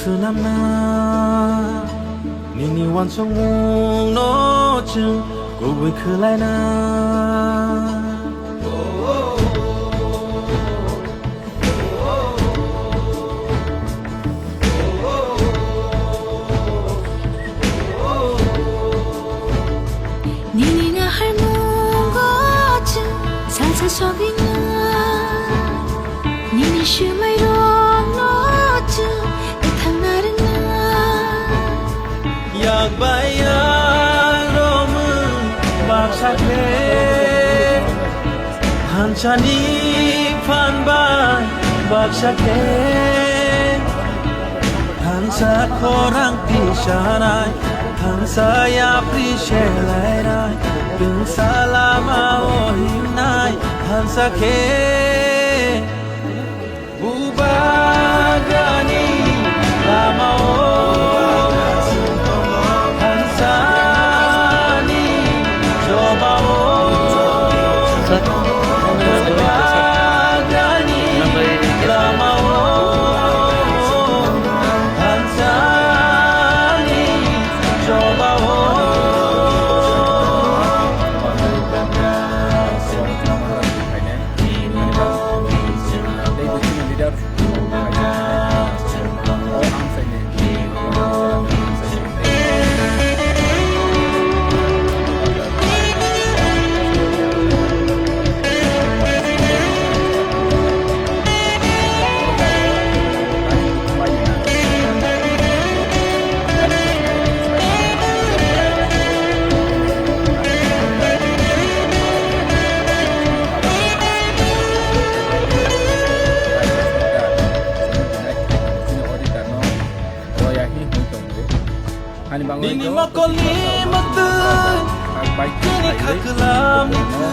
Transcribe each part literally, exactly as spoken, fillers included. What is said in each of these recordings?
Swnamna nini uansukmungno chwng kubui khlaina. Nini naharmungo chwng salsa sobina. Nini swmairokno chwng kwthang narwkna. Yak bai yak romwi baksa khe, thansani phan bai baksa khe. Thansa khorang tisanai, thansa yapri selainai, tungsa lama o himnai, thansa khe. Bubagrani lama o, thansani choba o, Bubagrani lama o. Ani bagwi nini mokolni mwktwi, nini khaklamni thwi,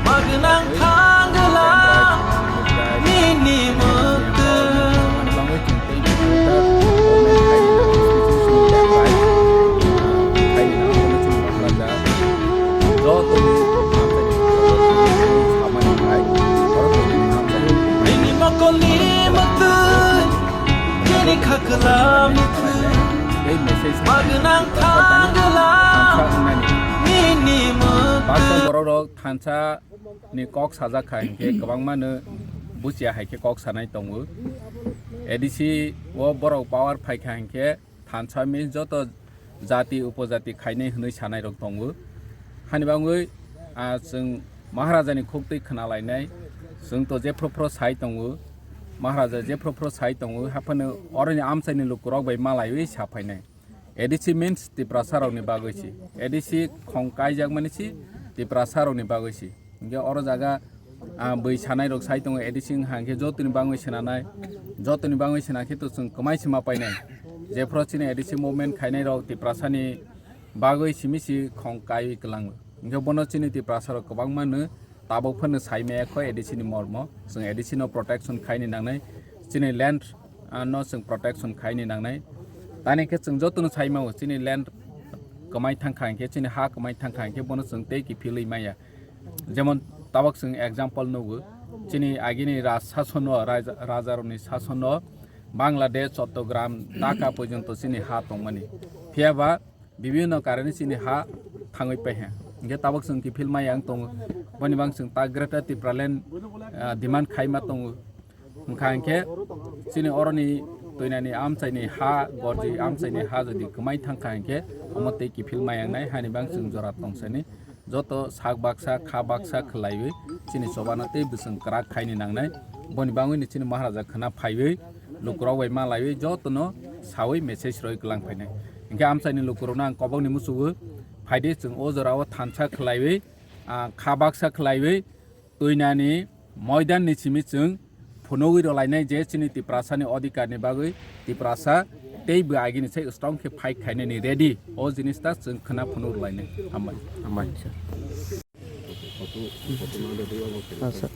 magwnang thangla nini mwktwi. Nini mokolni mwktwi, nini khaklamni thwi, magwnang thangla nini mwktwi. Borok rok thansa ni kok sajak kha hinkhe kwbangma no buchiya hai khe kok sanai tongo. A D C o borok power phai kha hinkhe thansa mi joto jati upojati khainai hwnwi sanai rok tongo. Hani bagwi, ah, chwng Maharaja ni khuktwi khna lainai, chwng to jephru phru sai tongo, Maharaja jephru phru sai tongo, haphano oroni amchaini lukurok bai malaiwi sa phainai. A D C means Tiprasa rokni bagwi si. A D C khong kaijakmani si Tiprasa rokni bagwi si. Hinkhe oro jaga, ah, bui sanai rok sai tongo A D C wngkha hinkhe jotoni bagwi swnanai, jotoni bagwi swnakhe to chwng kwmai se ma painai. Jephru chini A D C movement khainai rok Tiprasani bagwi simi si khong kaiwi kwlango. Hinkhe bono chini Tiprasa rok kwbangma no tabuk phano sai maya kho A D C ni mormo. Chwng A D C no protection khaini nangnai. Chini land, ah, no chwng protection khaini nangnai. Tani khe chwng jotono sai mao chini land kwmai thangkha hinkhe, chini ha kwmai thangkha hinkhe bono chwng tei kiphilwi maya. Jemon tabuk chwng example nugo, chini agini raj sasono, raja, rajarokni sasono Bangladesh, Chattogram, Dhaka porjonto chini ha tongmani. Phiyaba bibhinno karone chini ha thangwi paiha. Hinkhe tabuk chwng kiphil maya wng tongo. Boni bang chwng ta Greater Tipraland, ah, demand khaima tongo. Wngkha hinkhe chini oroni twinani amchaini ha, gorji amchaini ha jodi kwmai thangkha hinkhe omo tei kiphil maya wngnai hani bang chwng jora tongsani. Joto sak baksa, kha baksa khwlaiwi chini chobano tei bwswng kwrak khaini nangnai. Boni bangwino chini Maharaja khwna phaiwi lukurok bai malaiwi jotono sawi message roi kwlang phainai. Hinkhe amchaini lukurokno ang kobokni muchungo phaidi chwng o jorao thansa khwlaiwi, ah, kha baksa khwlaiwi twinani moidanni simi chwng phunugwi rwlainai je chini Tiprasani odhikarni bagwi Tiprasa tei bo agini sai strong khe fight khainani ready. O jinis ta chwng khwna phunuk rwlainai. Hambai. Hambai. Asa.